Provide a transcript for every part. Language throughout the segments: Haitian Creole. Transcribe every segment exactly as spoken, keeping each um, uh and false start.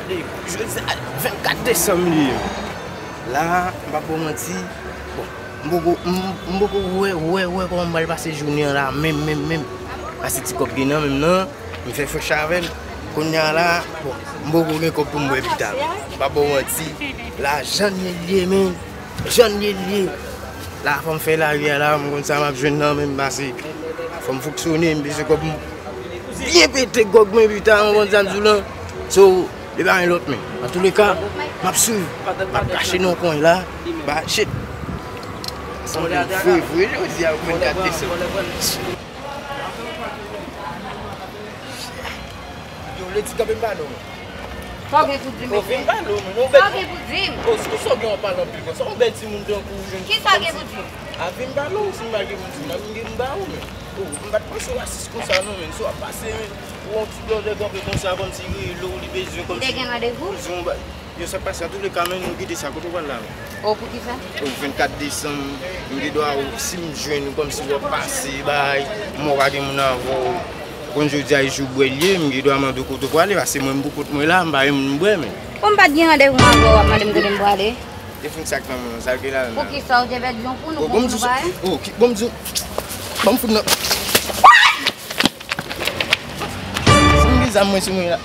Jodi a vennkat desanm li ye. La, m p ap ba w manti. Bon, m poko, m, m poko wè, wè, wè kòman m pral pase jounen an la, menm, menm, menm. Pase ti kòb gen nan menm nan, m fè frèch avè l. Kounye a la, bon, m poko gen kòb pou m bwè pita. M p ap ba w manti. La, jan l ye, l ye, men. Jan l ye, l ye. La, fò m fè lari a la, m konn sa m ap jwenn nan menm, pase fò m fonksyone, m bezwen kòb m byen pete gòg mwen pita, ou konn sa m di w lan. So, li pa gen lòt men. Antouleka, m ap swiv. M ap kache nan yon kwen la. Ba, shit. Sanble vre, vre, jodi a, vennkat desanm. Yo, Leti, kanpe m pale w. Sa w gen pou di m, mesye? Vin pale w, men. Sa w gen pou di m? O, sa w gen w pale anpil konsa? Yon bèl timoun tankou w jwenn. Kisa w gen pou di m? A, vin pale w, si m pa gen pou di m, m gen m ba ou, men. O, m pa t panse w rasis konsa non, men. Si w ap pase, men, ou yon ti blòdè kanpe konsa, kòmsi rele w, li bezwen, kòmsi. M te gen randevou? Yo, sa k pase, antouleka, men, nou kite sa, kote w pral la, men? O, poukisa? O, vennkat desanm, m gen dwa, si m jwenn ou, kòmsi w ap pase, bay, m wè w pa gen moun avè w. Konn jodi a, e jou bwè l ye, m gen dwa mande w kote w prale, paske mwen, m pou kont mwen la, m pa gen moun m bwè, men. Bon, m pa t gen randevou m avè w, w ap mande m kote m prale? Telefòn sa k nan men w, sa l gen ladan l? Poukisa, ou te pèdi yon pou nou, bon, pou nou bay? O, ki, bon, m di w, ban m fout nan. Si m gen zam mwen sou mwen la.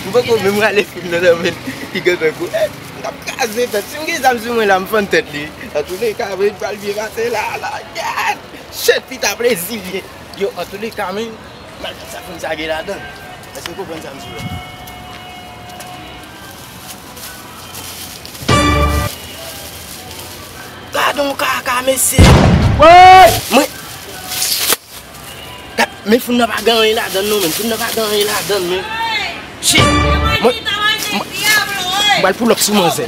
M poko menm rale fout nan nan men li gentan kou. Eh, m t ap kraze tèt. Si m gen zam sou mwen la, m fann tèt li. Antouleka, men, pral byen pase la, la, gad! Shit, pita plezi l ye. Yo, antouleka, men, malgre sa, foun sa gen ladan. Èske w konprann sa m di w la? Gadon kaka, mesye. Woy! Mwen, gad, men foun nan pa gen anyen ladan l non, men foun nan pa gen anyen ladan l, men. Shit! Mwen, mwen, mwen pral pull up sou manzè.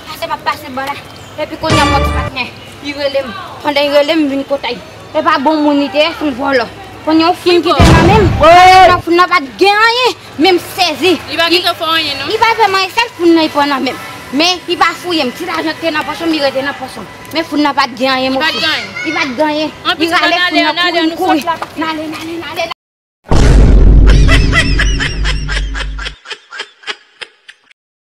Pase m ap pase bò la. Epi kounye a, m wè ti patnè, li rele m. Pandan li rele m, m vin kote l. E pa bon moun li te ye, se yon vòlò. Kounye a, yon foun kite m nan men m. Kounye a, foun nan pa t gen anyen, men m sezi. Li pa gentan fè w anyen, non? Li pa fè m anyen, sèl foun nan li pran nan men m. Men, li pa fouye m. Ti lajan ki te nan pòch mwen, li rete nan pòch mwen. Men foun nan pa t gen anyen, mesye. Li pa t gen anyen? Li pa t gen anyen. Li rale foun nan, kouri, kouri. N ale, n ale, n ale, n ale.